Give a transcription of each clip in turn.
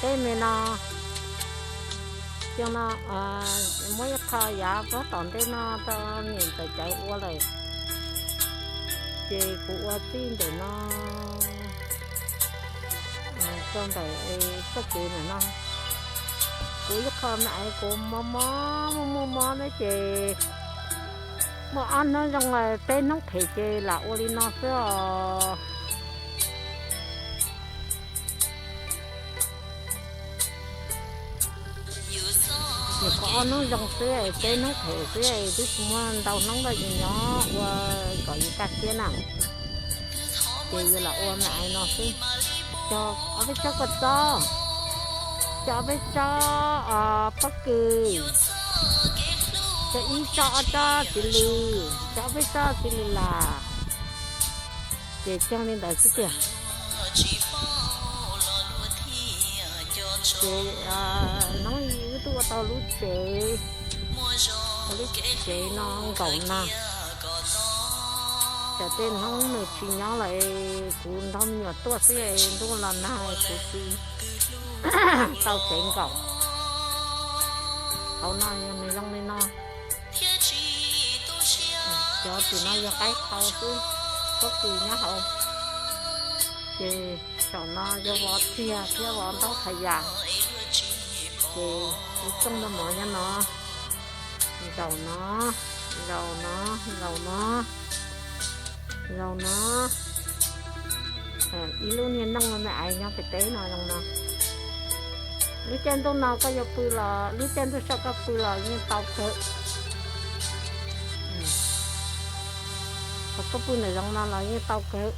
Tej me no, cov no, muab ib qho yav puag tom ntej no rau niam ntxawm cawv ua lawm, ces kuv ua txij ntawm no rau ntawm txoj kev ntawm no. Kuv ib qho me aiv kuv mob mob muaj muaj mob ne ces muaj ob hnub zoo, peb hnub phem ces lam ua li no xwb os. Ces kuv ob hnub zoo xwb, peb hnub phem xwb, twb tsis muaj ntau hnub ntau yus nyob ua kom yus kaj siab na. Ces yus lam ua me aiv no xwb. Cog ob peb tsob kua txob, cog ob peb tsob pob kws, cog ib tsob ob tsob txiv lws, cog ob peb tsob txiv lws las. Ces cog li ntawd xwb tiag. Ces hnub wb twb ua tau lub tsev, ua lub tsev no nkaum nag. Tsam tej hnub nws tsis nyob lawm, kuv nrog me nyuam tuaj xwb, ntuj los nag kuv tsis tau tsev nkaum. Hauv no yog nws zoo li no. Cov tim no yog qaib qau xwb, pob kws nyob hauv. Ces saum no yog vov txiag thiab vov ntaub thaj yam. Ces kuv txooj npaj mov nyob no, zaum no, zaum no, zaum no, zaum no. Ib lub niag nooj me aiv nyob pem teb no zoo no. Lub caij ntuj no koj yuav pw los lub caij ntuj soj koj pw los yeej tau kawg. Thaum koj pw ntawm zoov no los yeej tau kawg.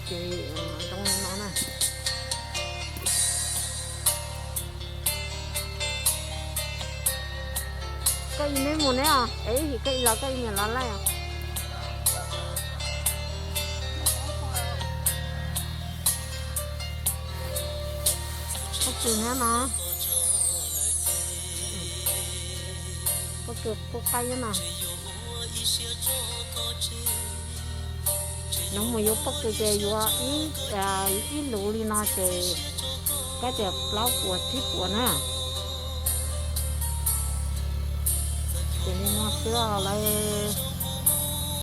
Ces zoo li no na. Koj ib neb mus neb os, es ib yim koj ib los koj ib niam los laij os. Pob kws nyob no, pob kws qub qaib nyob no. Nws mus yuav pob kws ces yuav ib lus li no ces kab tias plaub puas tsib puas na. Ces li no xwb os lawv.